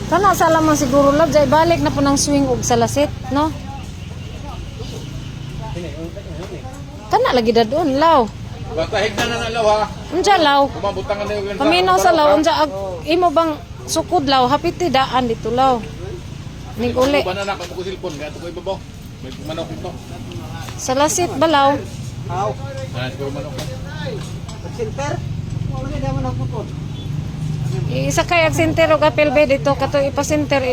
Kana sa lamang siguro lab, jay balik na po ng swing og sa lasit, no? Kana lagi dadon, law. Basta hignan na na law ha. Unsa law? Kumabutangan na yung Paminaw sa law, unsa ag imo bang sukod law, hapit ti daan dito law. Ning uli. Uban na na ko cellphone kaya ko ibabaw. May manok ito. Sa lasit ba law? Aw. Ah, siguro manok. Center? Wala na naman ang pukod. Isakay ag center og apel be dito kato ipa-center.